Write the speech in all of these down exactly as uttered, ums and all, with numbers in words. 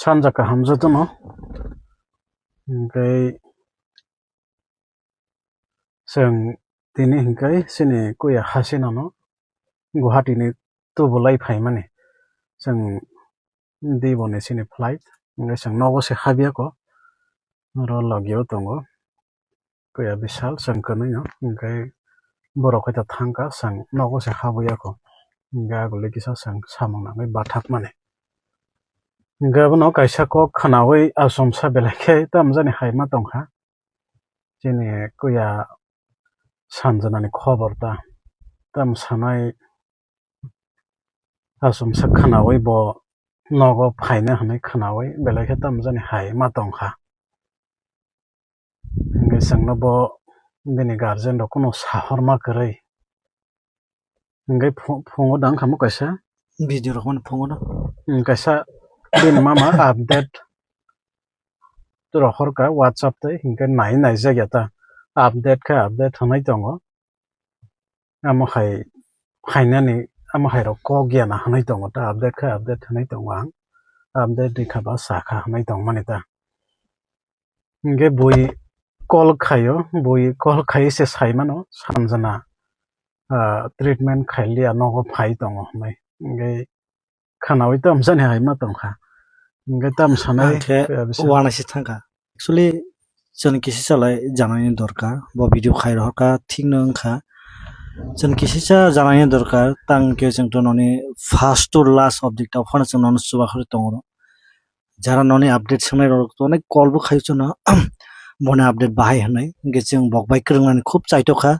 Sanja kaham jotono. Hwnkhe chwng tini hwnkhe chini kuya hasinano Guwahati ni tubulai phaimani. Chwng Diboni chini flight, hwnkhe chwng nogo se habiyako, oro logio tongo. Kuya bisal chwng kwnwi no, hwnkhe borok hai ta thangkha, chwng nogo se habwi ya kho. Hwnkhe aguli kisa chwng samung nangwi bathakmani. Hwnkhe abono kaisa kok khwnawi achomsa belai khe tamjani hai ma tongkha. Chini kuya Sanjanani khobor ta, tam sanai achomsa khwnawi bo nogo phaina hwnwi khwnawi belai khe tamjani hai ma tongkha. Hwnkhe chwngno bo bini guardian rok kunu sahorma kwrwi. Hwnkhe phu-, phungo dang khamu kaisa. Video rok mani phungo no. Hmm, kaisa bini mama update rohorkha WhatsApp tei, hwnkhe nai naijak ya ta. Update khe update hwnwi tongo. Amo hai phainani, amo hai rok kok ya na hwnwi tongo ta, update khe update hwnwi tongo ang. Update rikha ba sakha hwnwi tongmani ta. Hwnkhe bui call khaio, bui call khai se sai mano, Sanjana, ah, treatment khailiya nogo phai tongo hwnwi. Hwnkhe khwnawi tamjani hai ma tongkha. Hwnkhe tam sanai Ang khe khe bisa. Uanaisi thangkha. Actually, chwng kisisa lai janani dorkar. Bo video khai rohorkha, thik no wngkha. Chwng kisisa janani dorkar, tang khe chwng to noni first to last update ta phano chwng nono chubakhorwi tongo. Jara noni update swngnai rok to onek call bo khai chwngno, boni update bahai hwnwi. Hwnkhe chwng bok bai kwrwngnani khub chaitokha.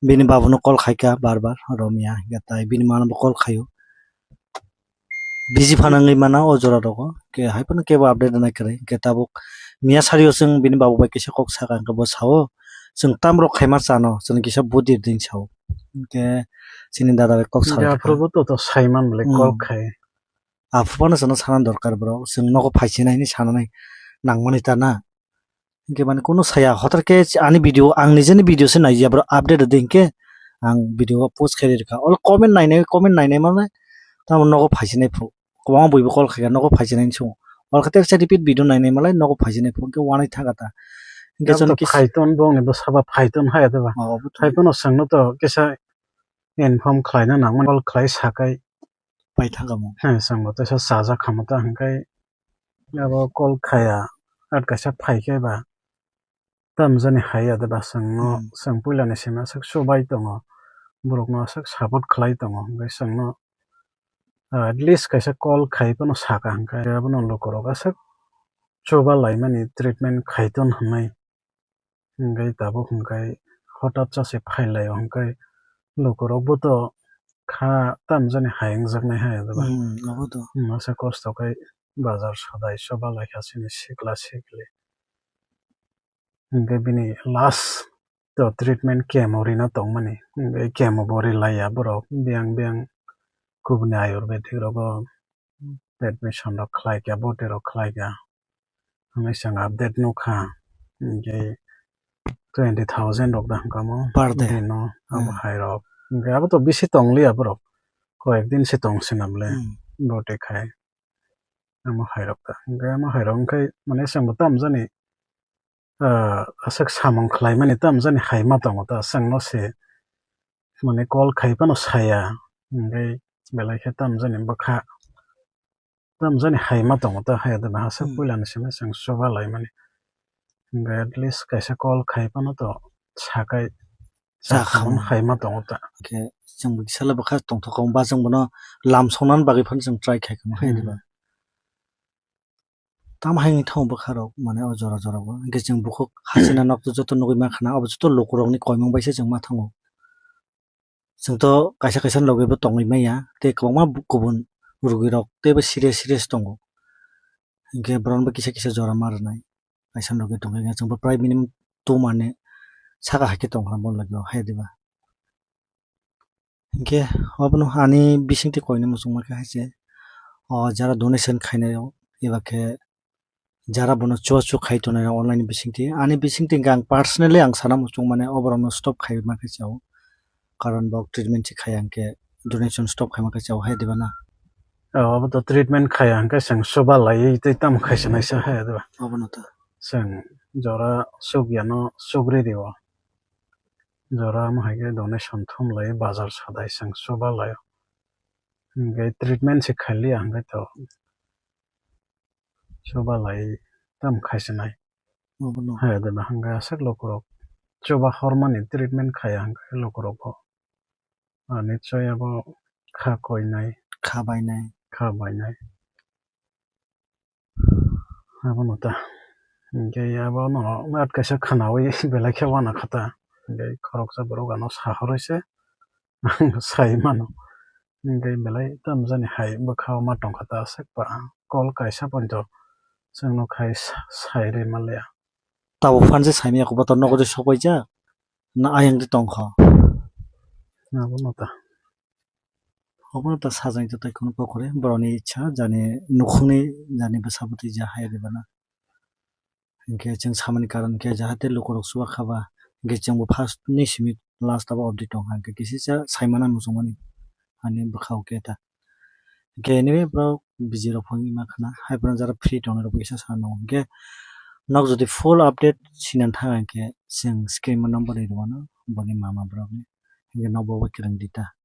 Bini babuno call khaikha bar bar, romya, hwnkhe tai bini mano bo call khaio. Busy phano wngwi mano o jora rogo. Ke hai phano kebo update rwnai kwrwi. Ke tabuk miya sario chwng bini babu bai kisa kok saka hwnkhe bo sao, "Chwng tam rok khaima chano, chwng kisa budi rdin," sao. Hwnkhe chini dada bai kok Hwnkhe saka aphuru bo to, to saiman bwlai Hmm. Kok khai. Aphuru phano chwngno sana dorkar bro. Chwng nogo phaisinai hinwi sananai nangmani ta na. Hwnkhe mani kunu saya, hotar khe ani video, ang nijeni video se naiya, bro, update rwdi hinkhe ang video o post khairwi rwkha. Olo comment nainai, comment nainai mane tamo nogo phaisinai phu. Kwbangma buibo call khaikha, nogo phaisinai hinwi swngo. Olo khe teksa repeat video nainai malai nogo phaisinai phu, hinkhe wanai thangkha ta. Hinkhe Abo chwng to kis- phaiton bongni bwsaba phaiton haya de ba. Oh, obo to. Phaipono chwngno to kisa inform khlaina nangmani, call khlai sakai. Pai thangkha mo. He, chwngbo teisa chajak khamu ta hinkhe abo call khaya, at kaisa phaikhe ba. Tamjani hai ya de ba chwngno, Hmm. Chwng puilani simi aswk chubai tongo, borokno aswk support khlai tongo, hwnkhe chwngno, ah, at least kaisa call khai phano saka hwnkhe, abono lukurok aswk chuba laimani treatment khai ton hwnwi, hwnkhe tabuk hwnkhe hotat cha se phai lai o hwnkhe lukurokbo to kha tamjani hai wngjaknai hai ya de ba. Hmm, abo to. Hmm, masa kosto khai bazar sadai chuba lai kha chini sikla sikli. Hwnkhe bini last to treatment chemo rina tongmani. Hwnkhe chemo bo rilaiya borok. Biyang biyang kubuni ayurvedic rogo admission rok khlaikha, boti rok khlaikha. Hwnwi chwng update nukha. Hwnkhe twenty thousand rok da hwnkha mo. Per day. Dino abo Hmm. Hai rok. Hwnkhe abo to bisi tongliya borok. Koyek din se tong sina bwle. Hmm. Boti khai. Amo hai rok ta. Hwnkhe amo hai rok wngkhe mane chwngbo tamjani ah, aswk samung khlaimani tamjani hai ma tongo ta, chwngno se mane call khai phano saya, hwnkhe belai khe tamjani bwkha tamjani hai ma tongo ta, hai da aswk Hmm. Puilani simi chwng chuba laimani, hwnkhe at least kaisa call khai phano to sakai Cha cha khamani khamani. Hai ma tongo ta. Khe chwngbo kisa le bwkha tongthok kha, ba chwng bono lam songnani bagwi phano chwng try khai kha, hai Hmm. Diba? Tam hai wngwi thango bwkha rok, mane o jora jora o. Hwnkhe chwng bukhuk hasina nok to joto nugwi mankha na, abo joto lukurokni koimung bai se chwng ma thango. Chwng to kaisa kaisa logi bo tongwi maya, tei kwbangma bu-, kubun rugwi rok teibo serious serious tongo. Hwnkhe borok bo kisa kisa jora ma rwnai, kaisa logi tongkha, chwngbo prai minimum two month ni saka hai khe tongkha bo logi o, hai diba? Hinkhe obono ani bisingtwi koina muchungma khe hai se, o jara donation khainai rok, eba khe jara bono chuachu khai tongnai rok online bisingtwi. Ani bisingtwi hinkhe ang personally ang sana muchung mane oborokno stop khaima khe chao. Karon bo treatment se khaiya hinkhe donation stop khaima khe chao hai diba na. Abo to treatment khaya hwnkhe chwng chuba laiwi tei tamo khaisa naisa hai diba? Abono to. Chwng jora chukya no chukri rio. Jora wng hai khe donation thum lai bazar sadai chwng chuba lai. Hwnkhe treatment se khailiya hwnkhe to chuba lai tamo khaisa nai. Abono. Hai diba hwnkhe aswk lukurok chuba hormani treatment khaya hwnkhe lukurok bo. Ah, nichoi abo kha koinai. Kha bainai. Kha bainai. Abono ta. Hingke abono at kaisa khwnawi belai khe wana kha ta. Hingke khoroksa borok ano sahorwi se ang sai mano. Hingke belai tamjani hai bwkha o ma tongkha ta aswk ba kol kaisa poito chwngno khai sa-, sai rwi manliya. Tabuk phan je saimanya khe bo to nogo je sokpaijak na ayang de tongkha. Abono ta. Obono ta sajani ta tei kheno pokore borokni ichha jani nukhungni jani bwsa bwtwi ja hai rwbana. Hinkhe chwng samani karon khe jahate lukurok chuba kha ba, hinkhe chwngbo first ni simi last abo update tongkha, hinkhe kisisa saimano muchungmani ani bwkhao khe ta. Hinkhe anyway borok busy rok phone ma khna, hai phano jara free tongnai rok kisa sano. Hinkhe nok jodi full update sinan thang hinkhe chwng screen o number ri rwmano boni mama borokni. Hinkhe nokbo bai kwrwng di ta.